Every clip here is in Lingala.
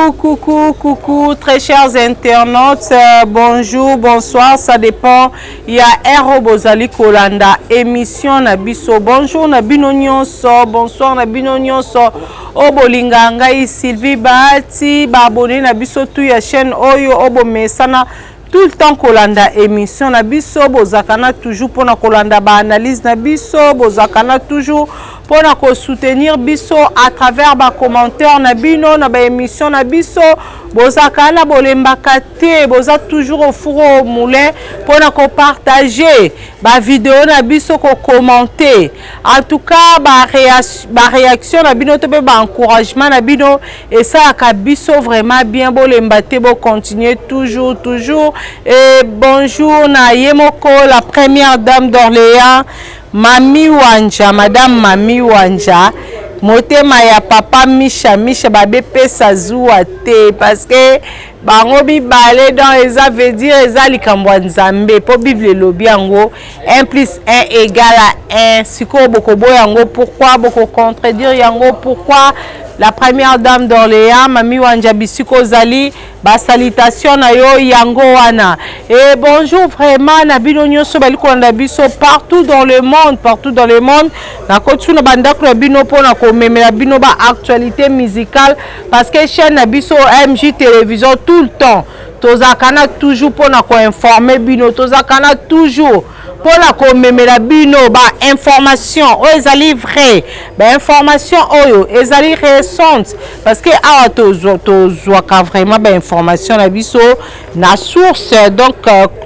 Coucou, coucou, coucou, très chers internautes, bonjour, bonsoir, ça dépend. Il y a Ero Bozali kolanda, émission na biso. Bonjour na bino nyonso, bonsoir na bino nyonso. Oyo bolinga ngai Sylvie Bahati, ba abonné na biso tout ya chaîne oyo oyo bomesana tout le temps kolanda émission na biso, bozalaka na toujours mpona kolanda baanalyse na biso, bozalaka na toujours mpona kosoutenir biso à travers bacommentaire na bino na baémission na biso. Bozalaka na, bolembaka te, boza toujours au four au moulin mpona kopartage bavideo na biso, kocommenter. En tout cas, baréaction na bino to mpe baencouragement na bino esalaka biso vraiment bien. Bolemba te, bocontinue toujours, toujours. Et bonjour na ye moko, la première dame d'Orléans, Mami Wanja, madame Mami Wanja, motema ya papa Misha Misha. Babepesa zuwa te parce que bango mibale, donc eza veut dire eza likambo ya Nzambe, mpo Bible elobi yango: 1 plus 1 égale à 1. Sikoyo bokoboya yango pourquoi? Bokocontredire yango pourquoi? La première dame d'Orléans, Mami Wanja, bisika ozali, basalutation na yo yango wana. Et bonjour vraiment na bino nyonso bali kolanda biso partout dans le monde, partout dans le monde. Nakoti na bandako na bino mpona komemela bino baactualité musicale, parce que chaîne na biso MJ Télévision, tout le temps tozalaka na toujours mpona koinforme bino, tozalaka na toujours mpona komemela bino bainformation oyo ezali vrai, bainformation oyo ezali récente, parce que awa tozwaka vraiment bainformation na biso na source. Donc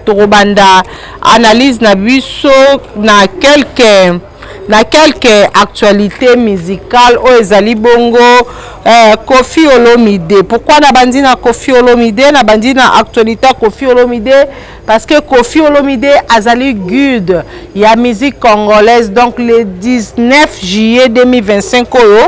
tokobanda analyse na biso na quelque actualité musicale oyo ezali bongo Koffi Olomide. Pourquoi nabandi na Koffi Olomide, nabandi na actualité ya Koffi Olomide? Parce que Koffi Olomide azali guide ya musique congolaise. Donc le 19 juillet 2025 oyo,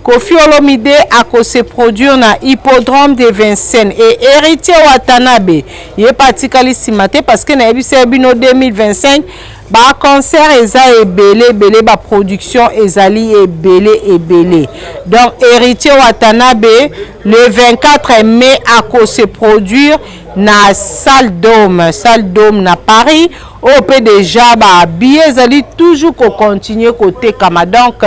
Koffi Olomide akose produire na hippodrome de Vincennes. Et Héritier Watanabe, ye mpe atikali nsima te, parce que nayebisi ye bino, 2025 baconcert eza ebele ebele, baproduction ezali ebele ebele. Donc Héritier Watanabe, le 24 mai, akose produire na Salle Dôme, Salle Dôme na Paris, oyo mpe déjà babillet ezali toujours kocontinue kotekama. Donc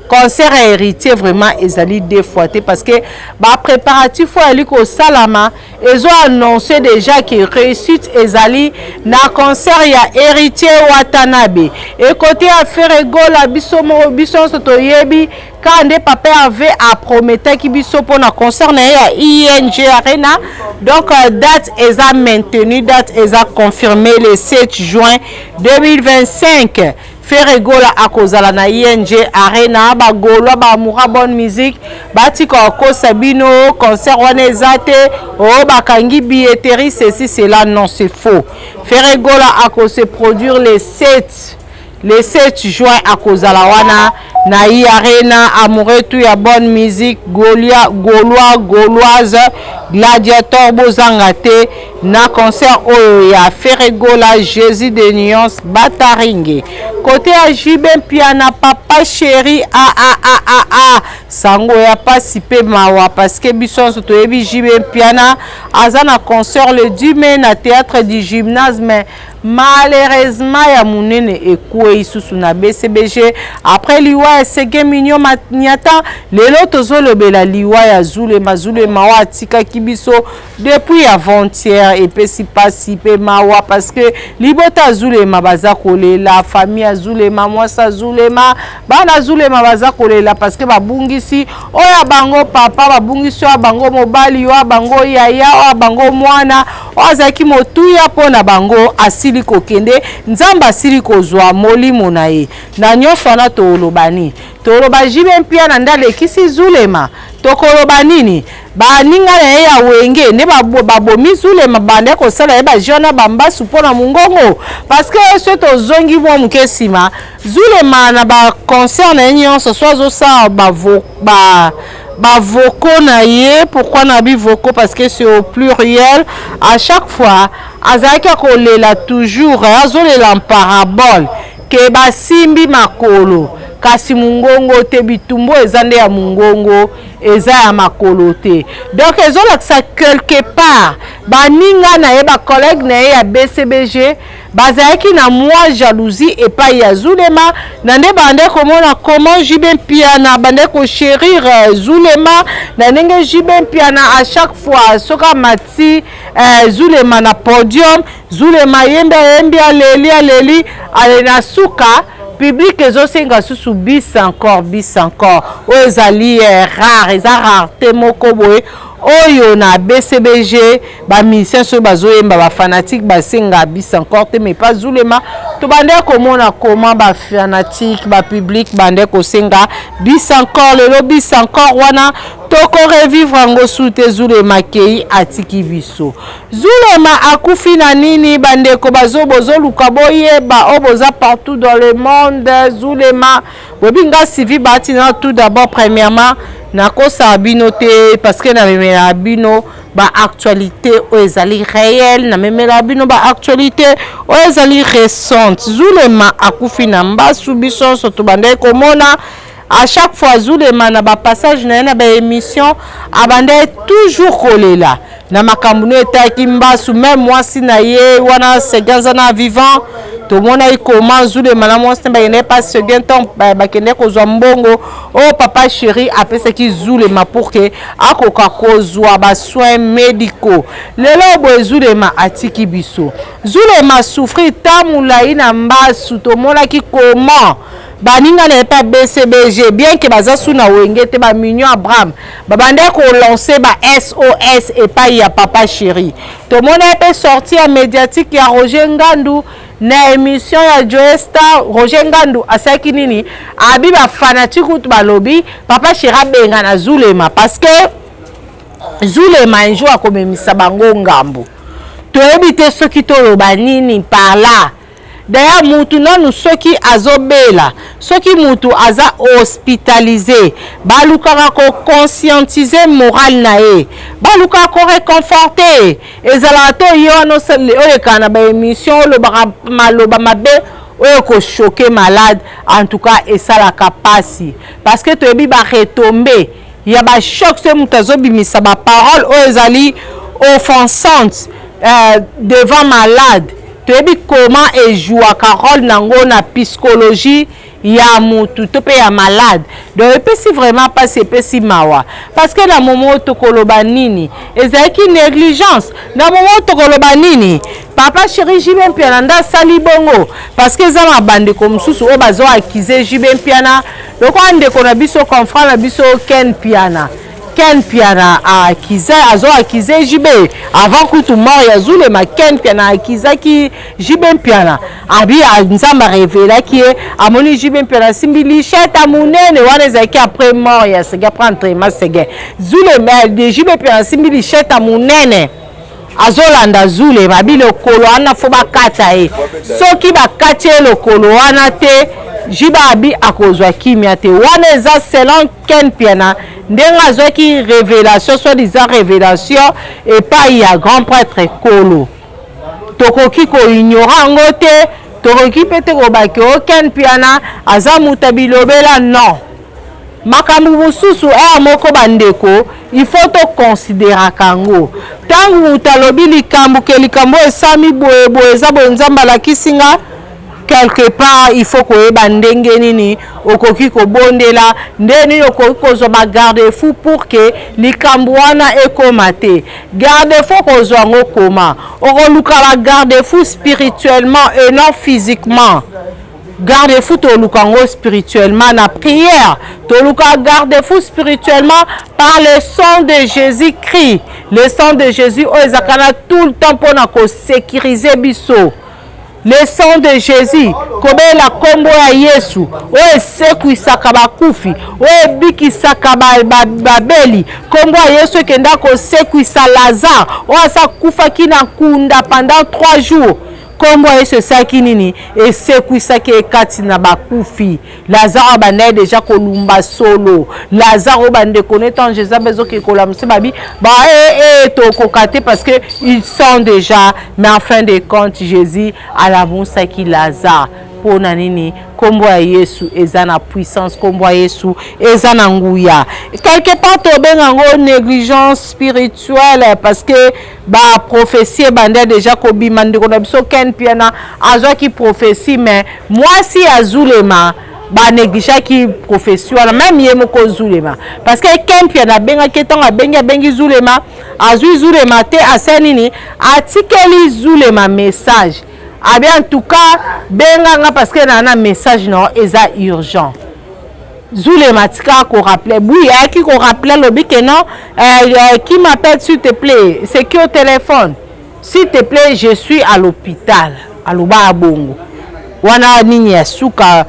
concert ya Héritier vraiment ezali deux fois te, parce que bapréparatif oyo ezali kosalama ezo annonce déjà ke réussite ezali na concert ya Héritier Watanabe. Ekote ya Ferre Gola, biso moko, biso nyonso toyebi kaka nde papa Hervé aprometaki biso mpona concert na ye ya ING Arena. Donc date eza maintenue, date eza confirmée: le 7 juin 2025, Ferre Gola akozala na ING Arena. Bagaulois, baamoureux bonne musique, batika kokosa bino, concert wana eza te, oyo bakangi billetterie, ceci, cela. Non, c'est faux. Ferre Gola akose produire le 7, le 7 juin, akozala wana na I Arena. Amoureux tout ya bonne musique, Gaulois, Gaulois, Gauloise, gladiateur, bozanga te na concert oyo ya Ferre Gola. Jésus de Nuance Bataringe. Kote ya JB Mpiana, papa chéri, a a a a a, sango ya pasi mpe mawa, parce que biso nyonso toyebi JB Mpiana aza na concert le 10 mai na Théâtre du Gymnase, mais malheureusement ya monene ekwei susu na BCBG après liwa ya Sege Minio Manyata. Lelo tozolobela liwa ya Zulema. Zulema oyo atikaki biso depuis avant-hier, epesi mpasi mpe mawa, parce que libota Zulema baza kolela, famille ya Zulema, mwasi ya Zulema, bana Zulema baza kolela, parce que babungisi oyo ya bango papa, babungisi oyo ya bango mobali, oyo ya bango yaya, oyo ya bango mwana, oyo azalaki motuya mpo na bango. Asili kokende, Nzambe asili kozwa molimo na ye. Na nyonso wana toloba nini? Toloba JB Mpiana nde alekisi Zulema? Tokoloba nini? Baninga na ye ya Wenge nde babomi Zulema, bande kosala ye bajeu na bambasu mpo na mongongo? Parce que so tozongi mwa moke nsima, Zulema na baconcert na ye nyonso, so azosala bavocaux na ye. Pourquoi na bivocaux? Parce que c'est au pluriel. À chaque fois azalaki akolela toujours, azolela en parabole ke basimbi makolo. Kasi mongongo te, bitumbu eza nde ya mongongo, eza ya makolo te. Donc ezolakisa quelque part baninga na ye, bacollègue na ye ya BCBG bazalaki na mwa jalousie epai ya Zulema, na nde bande komona comment JB Mpiana bande kochérir Zulema, na ndenge JB Mpiana à chaque fois soki amati Zulema na podium, Zulema ayembi, ayembi, aleli, aleli, ale na suka public ezosenga susu bis encore, bis encore. Oyo ezali rare, eza rareté moko boye oyo na BCBG, bamusicien soki bazoyemba, bafanatiques basenga bis encore te. Mais pas Zulema, tobande komona comment bafanatiques, bapublic bande kosenga bis encore. Lelo bis encore wana tokorevivre yango su te. Zulema kei, atiki biso. Zulema akufi na nini? Bandeko bazo bozoluka boyeba, oyo boza partout dans le monde, Zulema boyebi nga Sivi Batina. Tout d'abord, premièrement, nakosala bino te parce que namemela bino baactualité oyo ezali réel, namemela bino baactualité oyo ezali récente. Zulema akufi na mbasu. Biso nyonso tobandaki komona à chaque fois Zulema na bapassage na ye na baémission, abandaki toujours kolela na makambo no etaki mbasu. Même mwasi na ye wana Seguin aza na vivant, tomonaki koma Zulema na mwasi ne bakendeki pa Seguin, ntango bakendeki kozwa mbongo oyo papa chéri apesaki Zulema pour que akoka kozwa basoins médicaux. Lelo boye Zulema atiki biso. Zulema souffrir ta molai na mbasu. Tomonaki comment baninga na ye mpe BCBG, bien que baza su na Wenge te, baminion Abraham babandaki kolancer ba SOS epai ya papa chéri. Tomona ye mpe sortie ya médiatique ya Roger Ngandu na émission ya Joe Star. Roger Ngandu asalaki nini? Abi bafanatiques kutu balobi papa chéri abenga na Zulema parce que Zulema un jour akomemisa bango ngambo. Toyebi te soki toloba nini par là. D'ailleurs, mutu nanu soki azobela, soki mutu aza hospitalisé, balukaka koconscientiser moral na ye, balukaka koréconforter. Ezalaka to ye wana olekaka na baémission, olobaka maloba mabe oyo kochoquer malade. En tout cas esalaka mpasi parce que toyebi baretombées ya bachoc soki moto azobimisa baparole oyo ezali offensante devant malade. Toyebi comment ejouaka rôle nango na psychologie ya mutu to mpe ya malade. Donc epesi vraiment mpasi, epesi mawa parce que na moment oyo tokoloba nini? Ezalaki négligence. Na moment oyo tokoloba nini? Papa chéri JB Mpiana nde asali bongo parce que eza na bandeko mosusu oyo bazoaccuser JB Mpiana, lokola ndeko na biso, confrère na biso Ken Piana. Ken Piana aakiza, azoaccuser JB avant kutu mort ya Zulema. Ken Piana akizaki JB Mpiana, abi Nzambe arevelaki ye, amoni JB Mpiana asimbi lichette monene. Wana ezalaki après mort ya Seguin, après entraînement Seguin. Zulema, JB Mpiana asimbi lichette monene, azolanda Zulema, abi lokolo wana faut bakata ye. Soki bakati ye lokolo wana te, JB abi akozwa kimia te. Wana eza selon Ken Piana, ndenge azwaki révélation, soi-disant révélation epai ya grand prêtre Kolo. Tokoki koignorer yango te, tokoki mpe te kobaki o Ken Piana aza moto ya bilobela. Non, makambo mosusu aya moko, bandeko, il faut toconsidéraka yango. Ntango moto alobi likambo ke likambo esami boye boye, eza boye, Nzambe alakisi nga, quelque part il faut koyeba ndenge nini okoki kobondela, ndenge nini okoki kozwa bagarde-fou pour que likambo wana ekóma te. Garde-fou kozwa yango koma okoluka bagarde-fou spirituellement et non physiquement. Garde-fou toluka yango spirituellement na prière, toluka garde-fou spirituellement par le sang de Jésus-Christ, le sang de Jésus oyo ezalaka na tout le temps mpona kosécuriser biso. Le sang de Jésus, kobelela nkombo ya Yesu oyo esekwisaka bakufi, oyo ebikisaka babeli. Nkombo ya Yesu ekenda kosekwisa Lazare oyo asa akufaki na nkunda pendant 3 jours. Nkombo ya Yesu esalaki nini? Esekwisaki ekati na bakufi Lazare abandaki déjà kolumba solo. Lazare oyo bandeko neti ange Nzambe ezoki kolamusa, babi ba e tokoka te parce que ils sont déjà. Mais en fin de compte, Jésus alamusaki Lazare. Mpo na nini? Nkombo ya Yesu eza na puissance, nkombo ya Yesu eza na nguya. Quelque part tobenga yango négligence spirituelle, parce que baprophétie ebanda déjà kobima. Ndeko na biso Ken Piana azwaki prophétie, mais mwasi azulema banégligeaki prophétie wana, même ye moko Zulema, parce que Ken Piana abengaki. Ntango abengi, abengi Zulema, azwi Zulema te. Asali nini? Atikeli Zulema message abi: "En tout cas, benganga parce que na message na eza urgent." Zulema atika korappeler bui, ayaki korappeler, alobi ke non, qui m'appelle, s'il te plaît? C'est qui au téléphone, s'il te plaît? Je suis à l'hôpital." Aloba ya bongo wana nini ya suka,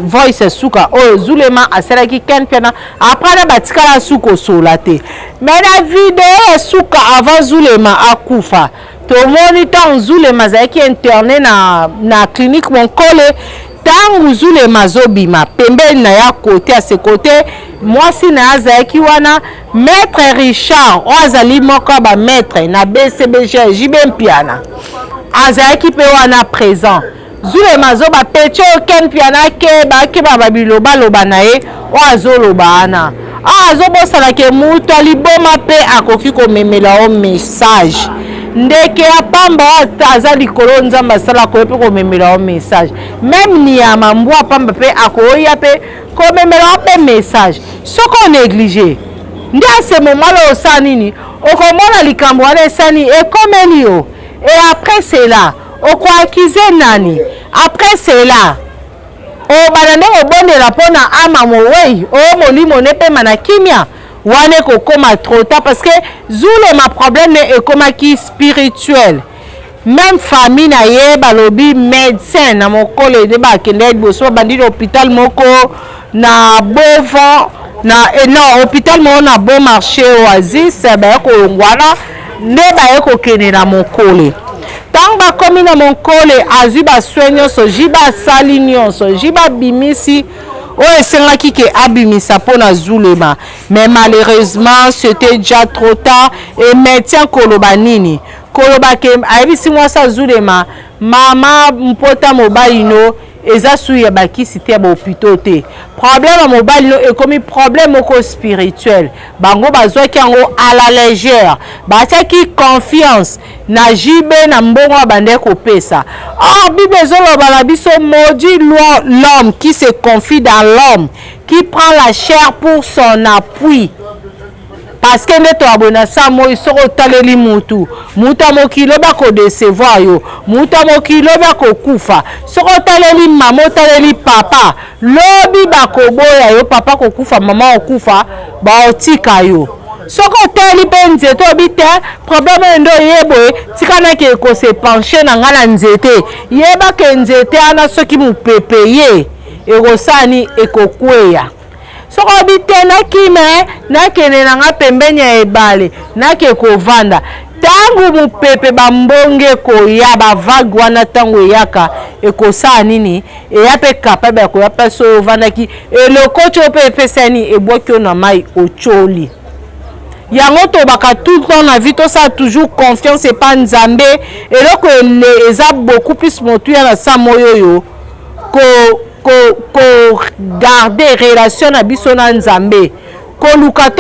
voice ya suka oyo Zulema asalaki Ken Piana. Après na batikala suka osola te, mais na video ya suka avant Zulema akufa, tomoni ntango Zulema azalaki interne na clinique Monkole. Ntango Zulema azobima, pembeni na ya kote ya se kote, mwasi na ye azalaki wana, maître Richard oyo azali moko ya bamaître na BCBG JB Mpiana, azalaki mpe wana présent. Zulema azoba peti oyo Ken Piana akeba, akeba babilobaloba na ye oyo azoloba wana. Awa azobosanake mutu aliboma mpe akoki komemela yo message. Ndeke ya pamba oyo aza likolo, Nzambe asalaka oyo mpe komemela yo message. Même niyama mbwa pamba mpe akoya mpe komemela yo mpe message. Soki onéglige nde à ce moment là osala nini? Okomona likambo wana esani ekomeli yo. Et après cela, okoaccuser nani? Après cela, obanda nde kobondela mpona ama mowei oyo molimo ne pema na kimia. Wana ekokóma trop tard, parce que Zulema, problème ne ekomaki spirituel. Même famille na ye balobi médecin na mokolo nde bakende liboso, babandi na hôpital moko na Bovon na non, hôpital moko na Bon Marché Oasis. Baye kolongwana nde baye kokende na Mokole. Ntango bakomi na Monkole, azwi basoins nyonso, JB asali nyonso, JB abimisi oyo esengaki ke abimisa mpona Zulema, mais malheureusement c'était déjà trop tard. Et médecin koloba nini? Koloba ke ayebisi mwasi Azulema: "Mama, mpota mobali no eza su ya bakisi te, ya bahôpitaux te. Problème ya mobali no ekomi problème moko spirituel." Bango bazwaki yango à la légère, batiaki confiance na JB na mbongo ya bandeki kopesa. Or Bible ezoloba na biso: "Maudit l'homme qui se confie dans l'homme, qui prend la chair pour son appui." Parce que nde toya na sa moi, soki otaleli mutu, mutu ya mokili obi akodécevoir yo, mutu ya mokili obi akokufa. Soki otaleli mama, otaleli papa, lobi bakoboya yo. Papa kokufa, mama kokufa, baotika yo. Soki otali mpe nzete, obi te problème oyo nde oye boye, tika nake kose pencher na ngai na nzete. Yebake nzete wana, soki mopepe ye ekosala nini? Ekokweya. Soki obi te, nakime, nakende na nga pembeni ya ebale, nake kovanda, ntango mopepe bambonge ekoya, bavagues wana ntango eyaka ekosala nini? Eya mpe capable ya koya mpe so ovandaki, eloko ti oyo mpe epesa nini? Ebwaki oyo na mai, otyoli yango. Tobaka tout le temps na vie, tosala toujours confiance epa Nzambe. Eloko ele eza beaucoup plus motuya na sa moi oyo, kogarder ko relation na biso na Nzambe, koluka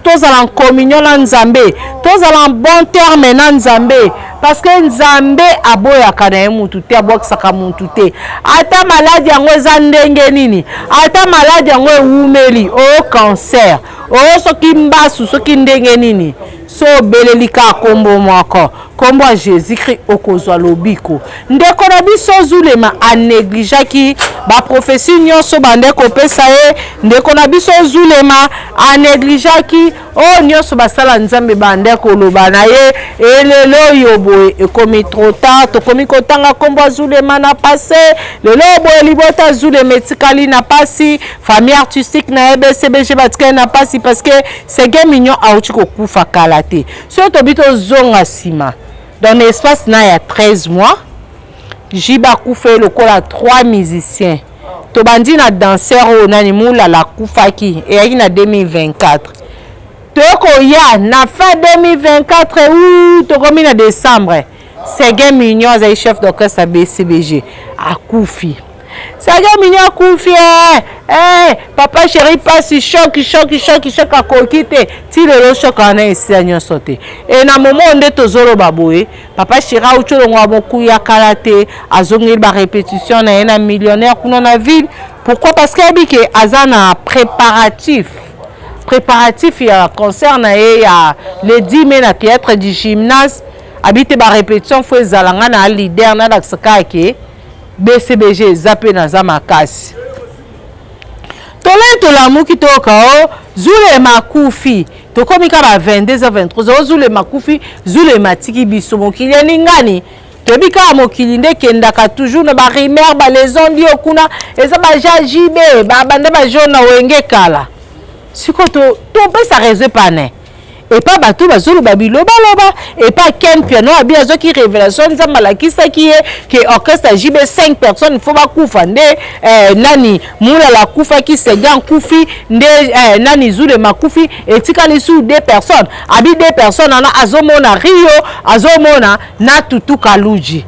tozala en communion na Nzambe, tozala en bon terme na Nzambe, parce que Nzambe aboyaka na ye mutu te, abwakisaka mutu te. Ata maladi yango eza ndenge nini, ata maladi yango ewumeli, oyo cancer, oyo soki mbasu, soki ndenge nini, so obeleli kaka nkombo moko, nkombo ya Jésus Christ, okozwa lobiko. Ndeko na biso Zulema anégligeaki baprophétie nyonso bande kopesa ye. Ndeko na biso Zulema anégligeaki oyo nyonso basala Nzambe bande koloba na ye. Elelo oyo boye ekomi trop tard, tokomi kotanga nkombo ya Zulema na passé. Lelo boye libota Zulema etikali na pasi, famille artistique na ye BCBG batikali na pasi, parce que Seguin Mignon auti kokufa kala te. Soki tobi tozonga nsima, dans l'espace na ya 13 mois, JB akufa ye lokola 3 musiciens. Tobandi na danseur oyo nani, Mulala, akufaki, eyaki na 2024. Tokoya na fin 2024 u tokomi na décembre, Seguin Mignon azali chef d'orchestre ya BCBG, akufi. Sage mini akufi eh, eh, papa chéri pasi choc choc choc choc akoki te ti lelo choc wana esila nyonso te. E na momo nde tozoloba boye, papa chéri auti olongwa mokuya kala te, azongeli ba répétition na ye na millionnaire kuna na ville. Pourquoi? Parce que ayebi ke aza na préparatif ya concert na ye ya le 10 mai na théâtre du gymnase. Abi te ba répétition fo ezala, nga na leader, nalakisa kaka ke BCBG eza mpe naza makasi. Tolai tolamuki, toyoka o Zulema akufi. Tokomi ka ba 22 23, o Zulema akufi, Zulema atiki biso. Mokili eningani, toyebi kaka mokili nde ekendaka toujours na barumeur, balezondi oyo kuna eza baja JB babanda bajo na Wenge kala. Sikoyo topesa réseau epane epa bato bazoloba bilobaloba epa Ken Piano. Abi azwaki révélation, Nzambe alakisaki ye ke orchestre JB 5 personnes fo bakufa nde nani Mulala akufaki, Segan kufi nde nani Zulema akufi, etikali su 2 personnes. Abi 2 personnes wana azomona Rio, azomona na Tutu Kaluji.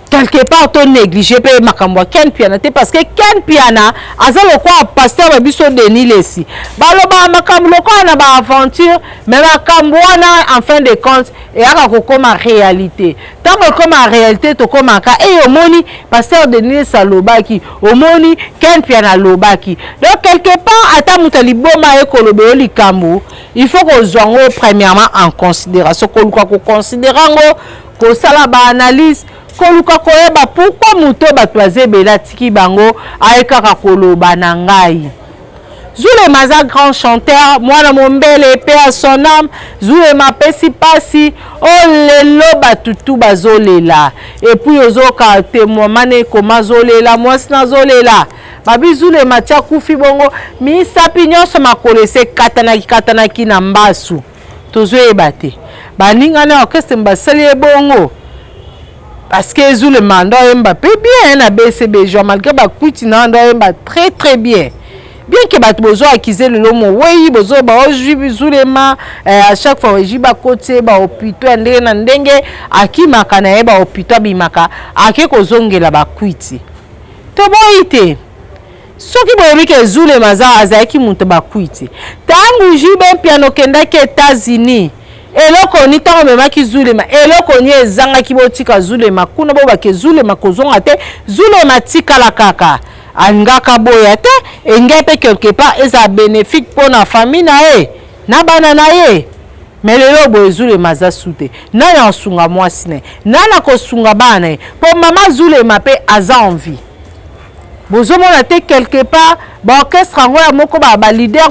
Quelque part to néglige mpe makambo ya Ken Piana te, parce que Ken Piana aza lokola pasteur na biso Denis Lesi, balobaka makambo lokola na baaventure, mais makambo wana en fin de compte eyaka kokóma réalité. Ntango ekóma réalité, tokomaka eye omoni pasteur Denis Lesi alobaki, omoni Ken Piana alobaki. Donc quelque part, ata moto aliboma ye koloba yo likambo, il faut kozwa yango premièrement en considération, koluka koconsidérer yango, kosala baanalyse, koluka koyeba pourquoi moto bato baza ebele atiki bango, aye kaka koloba na ngai. Zulema aza grand chanteur, mwana mombele, paix à son âme. Zulema apesi mpasi oyo lelo bato tu bazolela. Et puis ozoka te mama na ekoma azolela, mwasi nazolela. Babi Zulema ti akufi bongo, misapi nyonso makolo ese ekatanaki katanaki na mbasu. Tozoyeba te baninga na orchestre basali ye bongo, parce que Zulema ndo ayemba mpe bien na BCBG, malgré bakwiti na ndo ayemba très très bien. Bien ke bato bozo akize lelo mowei, bozoba ozwi Zulema à chaque fois ezi bakoti ye bahôpitaux ya ndenge na ndenge, akimaka na ye bahôpitaux, abimaka ake kozongela bakwiti. Toboyi te, soki boyebi ke Zulema aza azalaki moto bakwiti, ntango JB Mpiana okendaki États-Unis, eloko ni ntango omemaki Zulema, eloko ni ezangaki botika Zulema kuna, bobake Zulema kozonga te, Zulema tikala kaka, alingaka boya te. Engai mpe quelque part eza bénéfique mpo na famille na ye na bana na ye. Mais lelo boye Zulema aza su te, nani akosunga mwasi na ye? Nani akosunga bana na ye? Mpo mama Zulema mpe aza en vie, bozomona te. Quelque part baorchestre yango ya moko, baleader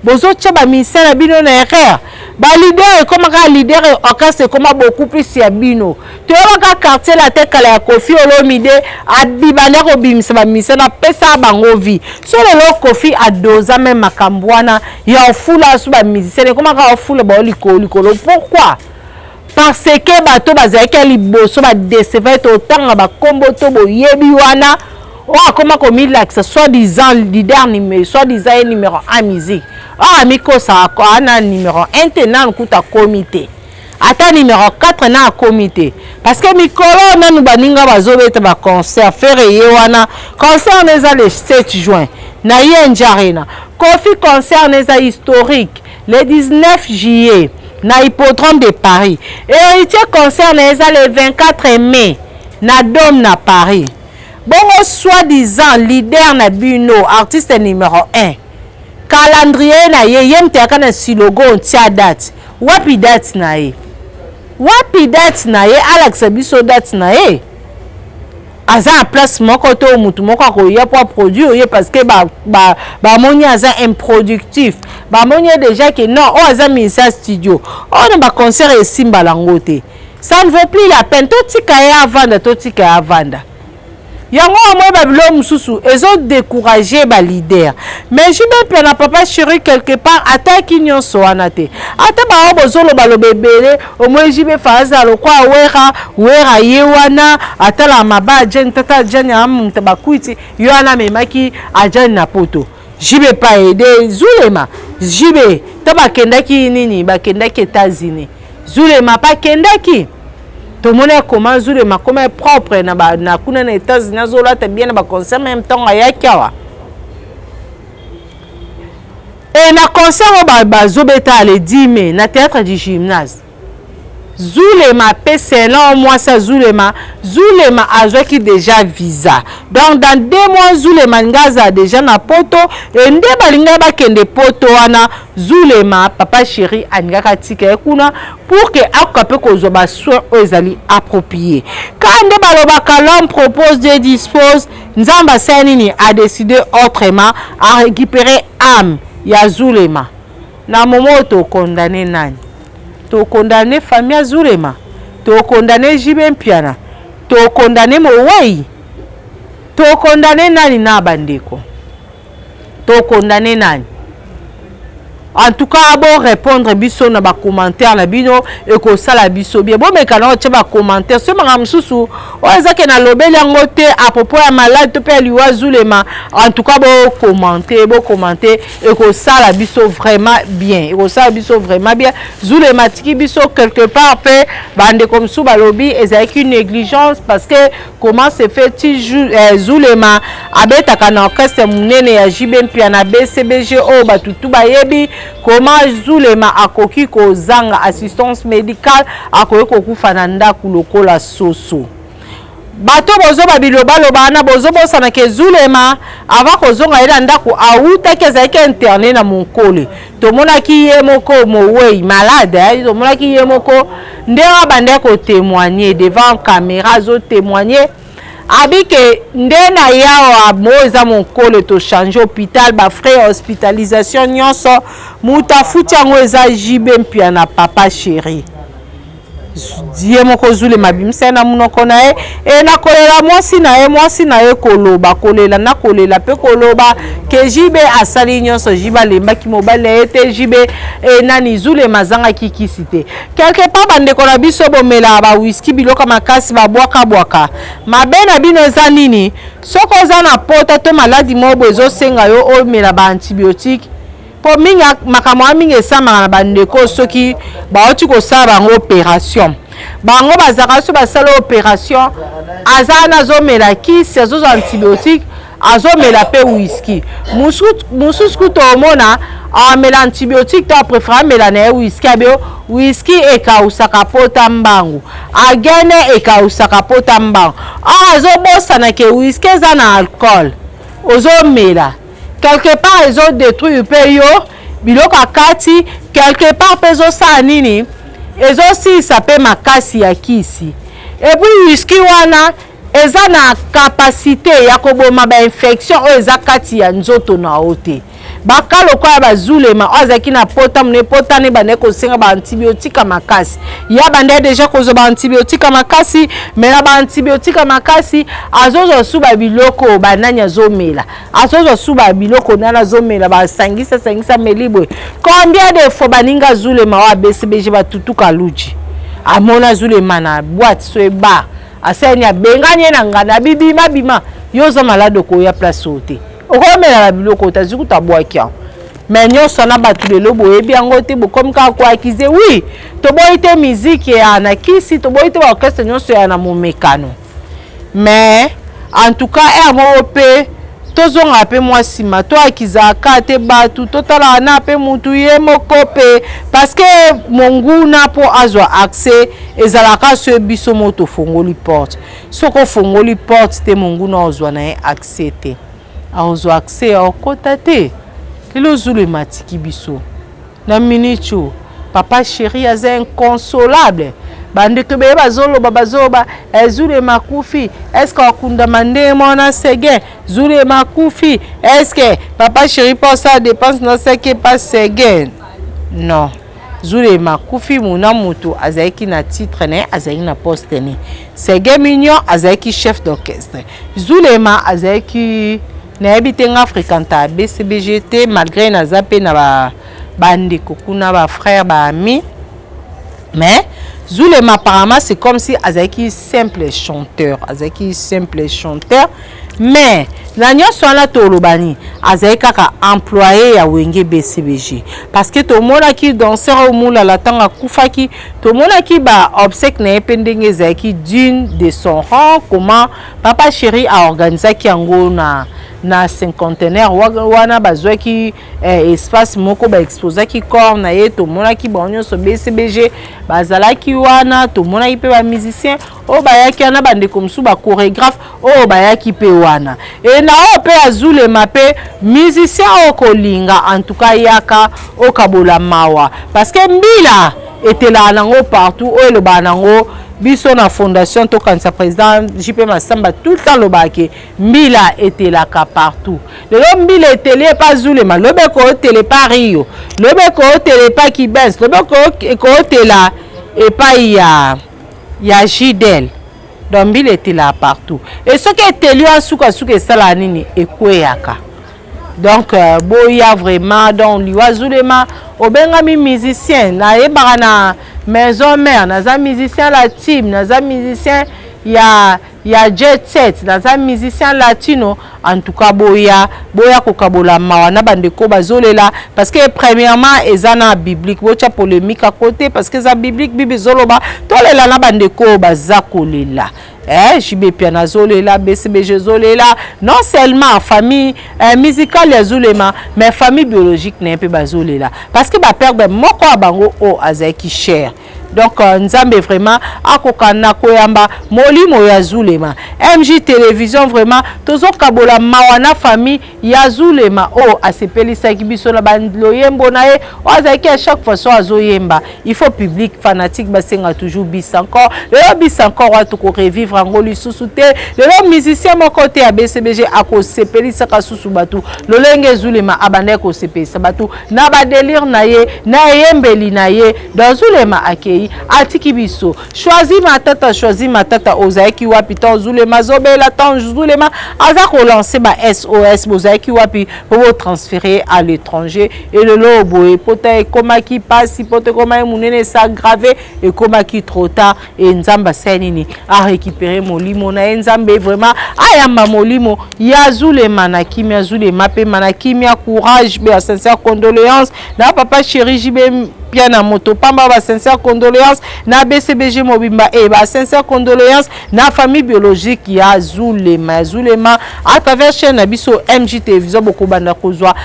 bozotya bamusicien na bino na erreur. Baleader ekóma kaka leader, orchestre ekóma beaucoup plus ya bino. Toyebaka Quartier Latin kala ya Kofi Olomide, abibanda kobimisa bamusicien, apesa bango vie. So lelo Kofi adoza même makambo wana ya ofula so bamusicien, ekóma kaka ofula bao likolo likolo. Pourquoi? Parce que bato bazalaki ya liboso badécevoir ete otanga bakombo to boyebi wana oyo akóma komilakisa soi-disant leader numéro, soi-disant ye numéro 1 musique. Oyo amikosaka ana numéro 1 te, nanu kuta akomi te, ata numéro 4 na akomi te, parce que mikolo nanu baninga bazobeta baconcert. Ferre ye wana concert na eza le 7 juin na ye Arena. Kofi concert na eza historique le 19 juillet na Hippodrome de Paris. Héritier concert na eza le 24 mai na Dome na Paris. Bongo soi-disant leader na bino, artiste numéro 1, calendrier na ye, ye moto ayaka na silogo ntia date wapi? Date na ye wapi? Date na ye, alakisa biso date na ye. Aza na place moko to motu moko akoya mpo aproduire ye, parce que bamoni ba, ba aza improductif. Bamoni ye déjà ke non, oyo aza ministère studio, oyo na baconcert esimbala yango te, ça ne vaut plus la peine. Totika ye avanda, totika ye avanda. Yango amoi babilo mosusu ezodécourage baleader. Mais JB mpe na papa chéri, quelque part ataki nyonso wana te. Ata bango bozolobaloba ebele, omoi JB fa aza lokwa Wera. Wera ye wana atala maba ajani, tata ajani amuta bakwiti, ye wana amemaki ajani na poto. JB pa aide Zulema. JB to bakendaki nini, bakendaki États-Unis, Zulema mpe akendaki. Tomoni akoma Zulema akoma propre na, ba, na kuna na États-Unis, azolata bien na baconcert. Même ntango ayaki awa e na concert oyo bazobeta le 10 mai na Théâtre du Gymnase, Zulema mpe, selon mwasi ya Zulema, Zulema azwaki déjà visa. Donc dans 2 mois Zulema alingi azala déjà na Poto. E nde balingaki bakende Poto wana, Zulema, papa chéri alingaki atika ye kuna pour que akoka mpe kozwa basoin oyo ezali approprié. Kaka nde balobaka, l'homme propose, Dieu dispose. Nzambe asali nini? Adécide autrement, arécupéré âme ya Zulema. Na momo oyo tokondane nani? Tokondane famille ya Zulema? Tokondane JB Mpiana? Tokondane mowei? Tokondane nani na bandeko? Tokondane nani? En tout cas, borépondre biso na bacommentaire na bino, ekosala biso bien. Bomeka na otia bacommentaire so makambo mosusu oyo ezake nalobeli yango te à propos ya malade to mpe ya liwa Zulema. En tout cas, bocommenter, bocommenter, ekosala biso vraiment bien, ekosala biso vraiment bien. Zulema atiki biso quelque part. Mpe bandeko mosusu balobi ezalaki négligence, parce que comment se fait ti Zulema abetaka na orchestre monene ya JB Mpiana, BCBG, oyo bato tu bayebi? Comment Zulema akoki kozanga assistance médicale, akoki kokufa na ndako lokola soso? Bato bozoba bilobaloba wana, bozobosana ke Zulema, avant kozonga ye na ndako, awutaki, azalaki interne na Monkole. Tomonaki ye moko mowei malade, eh? Tomonaki ye moko ndenge abandaki kotémoigner devant caméra, azotémoigner abike nde na yawa mo eza Monkole, tochange hôpital, bafrais ya hospitalisation nyonso moto afuti yango eza JB Mpiana, papa chéri. Ye moko Zulema abimisa ye na monoko na ye e na kolela mwasi na ye, mwasi na ye koloba, kolela na kolela mpe koloba ke JB asali nyonso, JB alembaki mobali na ye te, JB e nani, Zulema azangaki kisi te. Quelque part, bandeko na biso bomelaka bawiski, biloko makasi, babwakabwaka mabe na bino eza nini? Soki oza na pota to maladi moko boye ezosenga yo omela baantibiotique, mpo mingi makambo wana mingi esamaka na bandeko soki bauti kosala bango opération. Bango bazalaka so basala opération, aza wana azomela kisi, azozwa antibiotique, azomela mpe whisky. Mosusu kutu omona amela antibiotique to apréféré amela na ye whisky. Abe whisky ekausaka pota mbangu, agene ekausaka pota mbangu. Or azobosana ke whisky eza na alcool, ozomela, quelque part ezodétruire mpe yo biloko ya kati. Quelque part mpe ezosala nini? Ezosilisa mpe makasi ya kisi. Et puis whisky wana eza na capacité ya koboma bainfection oyo eza kati ya nzoto na yo te. Baka lokola bazulema oyo azalaki na pota mone, pota ne bandaki kosenga baantibiotique makasi. Ya bandaki déjà kozwa baantibiotique makasi, mais na baantibiotique makasi azozwa su babiloko banani azomela, azozwa su babiloko nani azomela, basangisa sangisa meli boye. Combien de fois baninga Zulema oyo aBCBG batutuka luji amona Zulema na boîte so eba asani, abengani ye na nganda, abibima bima, yo oza malade, okoya place oyo te, okomela na biloko te. Azwi kuta abwaki yango. Mais nyonso wana bato lelo boyebi yango te, bokomi kaka koaccuser. Oui, toboyi te miziki ya na kisi, toboyi te baorchestre nyonso ya na momekano, mais en tout cas heure moko mpe tozonga mpe mwa nsima, toakizaka te bato, totalaka na mpe mutu ye moko mpe, parce que monguna mpo azwa accès ezalaka so biso mo tofongoli porte. Soki ofongoli porte te, monguna ozwa na ye accès te, akozwa accès, akokɔta te. Lelo Zulema atiki biso na minute oyo, papa chéri aza inconsolable. Bandeko beye bazoloba, bazoloba: Zulema akufi, est-ce akundama ndenge mwana Seguin? Zulema akufi, est-ce papa chéri mpo asala dépense na seke pa Seguin? Non, Zulema akufi, muna moto azalaki na titre na ye, azalaki na poste ne. Seguin Mignon azalaki chef d'orchestre, Zulema azalaki, nayebi te, nga fréquenta BCBG te, malgré naza mpe na bandeko kuna, bafrère, baami. Mais Zulema apparemment, c'est comme si azalaki simple chanteur, azalaki simple chanteur. Mais na nyonso wana, toloba nini? Azali kaka employé ya Wenge BCBG, parce que tomonaki danseur oyo Mulala, ntango akufaki, tomonaki baobsèques na ye mpe ndenge ezalaki digne de son rang, comment Papa Chéri aorganisaki yango na cinquantenaire wana. Bazwaki espace moko, baexposaki corps na ye. Tomonaki bango nyonso BCBG bazalaki wana, tomonaki mpe bamusicien oyo bayaki wana, bandeko mosusu, bachorégraphe oyo bayaki mpe wana. E na oyo mpe azulema mpe musicien oyo kolinga, en tout cas yaka okabola mawa, parce que mbila etelaka nango partout. Oyo elobaka nango biso na fondation Tokanisa président JP Masamba, tout le temps alobaka ke mbila etelaka partout. Lelo mbila eteli epa Zulema, lobi ekootela epa Rio, lobi ekootela epa Kibens, lobi ekootela epai ya Jidel. Donc mbila etelaka partout. E soki eteli wana, sukasuka esalaka nini? Ekweyaka. Donc boya vraiment. Donc liwa Zulema, obengami musicien, nayebaka na Maison Mère, naza musicien la team, naza musicien ya Jet Set, naza musicien latino. En tout cas boya, boya kokabola mawa na bandeko bazolela, parce que premièrement eza na biblique. Botya polémique à côté, parce que eza biblique. Bible ezoloba tolela na bandeko baza kolela. JB Piana azolela, BCBG ezolela, non seulement famille musicale ya Zulema, mais famille biologique na ye mpe bazolela, parce que baperdre moko ya bango oyo azalaki cher. Donc Nzambe vraiment akoka na koyamba molimo ya Zulema. MJ Télévision vraiment tozokabola mawa na famille ya Zulema oyo asepelisaki biso na baloyembo na ye oyo azalaki à chaque fois so azoyemba, il faut public fanatique basenga toujours bis encore. Lelo bis encore wana tokorevivre yango lisusu te. Lelo musicien moko te ya BCBG akosepelisaka susu bato lolenge Zulema abandaki kosepelisa bato na badélire na ye, na eyembeli na ye. Donc Zulema akei, atiki biso. Choisi Matata, Choisi Matata, ozalaki wapi ntango Zulema azobela, ntango Zulema aza kolancer ba SOS? Bozalaki wapi po botransférer à l'étranger? Elelo boye pota ekomaki mpasi, pota ekomaki monene, s'aggraver, ekomaki trop tard. E Nzambe asali nini? Arécupérer molimo na ye. Nzambe vraiment ayamba molimo ya Zulema na kimia. Zulema pema na kimia. Courage, be sincère condoléance na Papa Chéri JB pia na moto pamba, ba sincère condoléance na BCBG mobimba e ba sincère condoléance na famille biologique ya Zulema, ya Zulema. À travers chaîne na biso MJ Télévision, bokobanda kozwa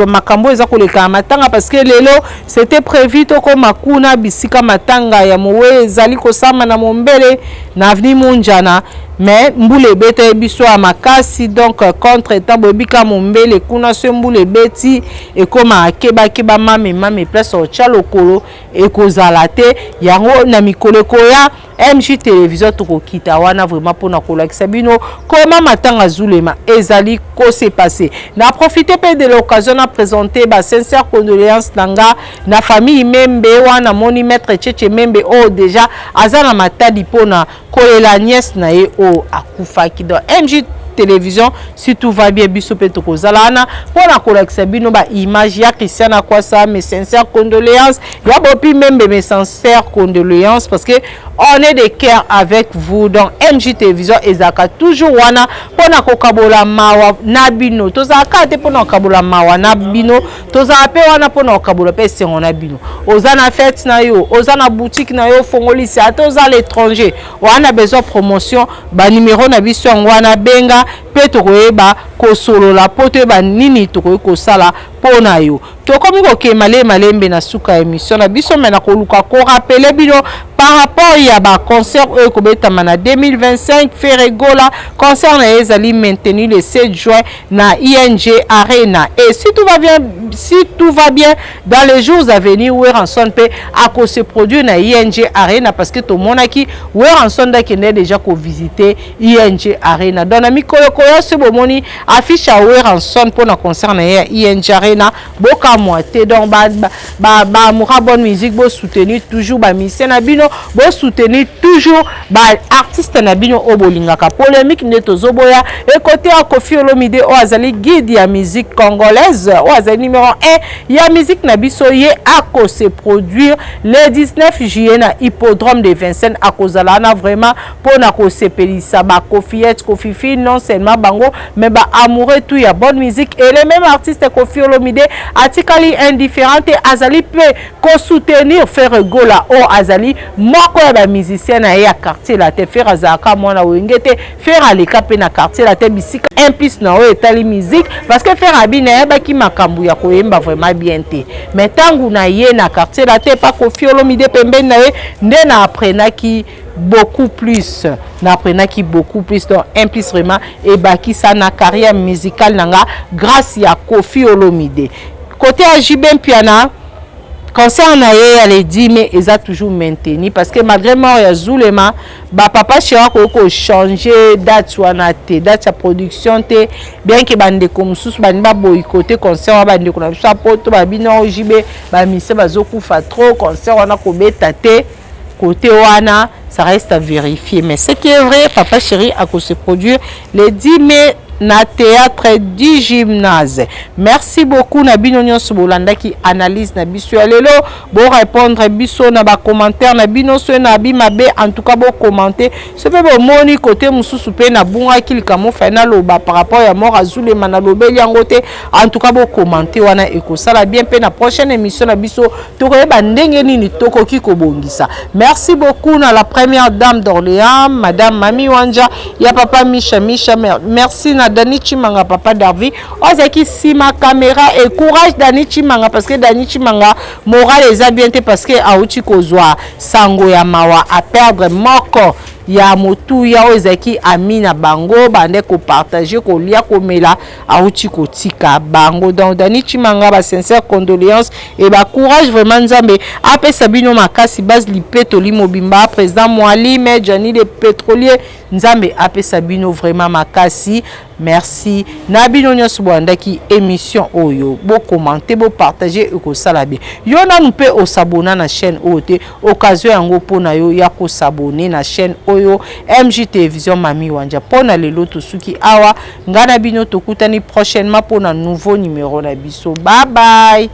makambo eza koleka na matanga, parce que lelo c'était prévu tokóma kuna bisika matanga ya mowe ezali kosama na Mombele, na avenue Munjana, mais mbula ebetaki biso ya makasi. Donc contre temps, boyebika Mombele kuna, so mbula ebeti, ekóma akebakeba, mame mame, place otya lokolo ekozala te. Yango na mikolo ekoya, MJ Télévision tokokita wana vraiment mpona kolakisa bino koma matanga Zulema ezali kose passer. Na profite mpe de l'occasion na présenter ba sincère condoléance na nga na famille Membe wana. Moni maître Cheche Membe oyo déjà aza na Matadi mpona kolela nièce na ye oyo akufaki. Donc MJ Télévision, si tout va bien, biso mpe tokozala wana mpona kolakisa bino baimage ya Christian Akwasa. Mes sincères condoléances ya Bopi Membe, mes sincères condoléances, parce que on est de cœur avec vous. Donc MJ Télévision ezalaka toujours wana mpona kokabola mawa na bino. Tozalaka te mpona kokabola mawa na bino, tozala mpe wana mpona kokabola mpe esengo na bino. Oza na fête na yo, oza na boutique na yo, ofongolisi, ata oza à l'étranger, wana besoin promotion, banimero na biso yango wana. Benga mpe tokoyeba kosolola mpo toyeba nini tokoki kosala mpo na yo. Tokomi kokende malembe malembe na suka ya émission na biso, me na koluka korappeler bino par rapport ya baconcert oyo ekobetama na 2025. Ferre Gola, concert na ye ezali maintenu le 7 juin na ING Arena. Et si tout va bien, si tout va bien, dans les jours à venir, Werrason mpe akose produire na ING Arena, parce que tomonaki Werrason ndakende déjà kovisiter ING Arena. Donc na mikolo koya, so bomoni affiche ya Werrason mpona concert na ye ya ING Arena. Arena. Bokamwa te. Donc baamoureux ba, ba bonne musique, bosoutenir toujours bamusicien na bino, bosoutenir toujours baartiste na bino oyo bolingaka. Polémique nde tozoboya. Ekote ya Koffi Olomide, oyo azali guide ya musique congolaise, oyo azali numéro 1 ya musique na biso, ye akose produire le 19 juillet na hippodrome de Vincennes. Akozala wana vraiment mpona kosepelisa bakofiete kofifi, non seulement bango, mais baamoureux tout ya bonne musique. Et le même artiste Koffi Olomide atikali indifférent te, azali mpe kosoutenir Ferre Gola, oyo azali moko ya bamusicien na ye ya Quartier Latin. Ferre azalaka mwana Wenge te, Ferre aleka mpe na Quartier Latin, bisika implice na oyo etali musique, parce que Ferre abi nayebaki makambo ya koyemba vraiment bien te, mais ntango na ye na Quartier Latin epa Koffi Olomide pembeni na ye nde na apprenaki beaucoup plus, napprenaki beaucoup plus. Donc un plus vraiment ebakisa na carrière musicale na nga grâce ya Koffi Olomide. Côté ya JB Mpiana, concert na ye ya le 10 mai eza toujours maintenu, parce que malgré mort ya Zulema, bapapa chéri akoki kochange date wana te, date ya production te, bien ke bandeko mosusu balingi baboycotter concert wana. Bandeko na biso ya Poto babino JB, bamise bazokufa trop, concert wana kobeta te. Côté wana, ça reste à vérifier, mais ce qui est vrai, papa chéri se produire le 10 mai na théâtre du Gymnase. Merci beaucoup na bino nyonso bolandaki analyse na biso ya lelo. Borépondre biso na bacommentaire na bino. So na bi mabe, en tout cas bocommenter. So mpe bomoni côté mosusu mpe nabungaki likambo fai naloba par rapport ya mort Azulema, nalobeli yango te, en tout cas bocommenter wana, ekosala bien. Mpe na prochaine émission na biso tokoyeba ndenge nini tokoki kobongisa. Merci beaucoup na la première dame d'Orléans, madame Mami Wanja ya papa Misha Misha. Merci na Dani Chimanga, papa Darvi, oyo azalaki nsima caméra. Et courage Dani Chimanga, parce que Dani Chimanga moral eza bien te, parce que awuti kozwa sango ya mawa, aperdre moko ya motuya oyo ezalaki ami na bango, bande kopartager, kolia, komela, awuti kotika bango. Donc Dani Chimanga, basincère condoléance et bacourage vraiment. Nzambe apesa bino makasi. Base lipetoli mobimba, président Mwalime Jani le pétrolier, Nzambe apesa bino vraiment makasi. Merci na bino nyonso bolandaki émission oyo. Bocommenter, bopartager, ekosala bien. Yo nanu mpe os'abonner na chaîne oyo te, occasion yango mpona yo ya kos'abonner na chaîne oyo, MJ Télévision Mami Wanja. Mpona lelo tosuki awa. Ngai na bino tokutani prochainement mpona nouveau numéro na biso. Bye bye.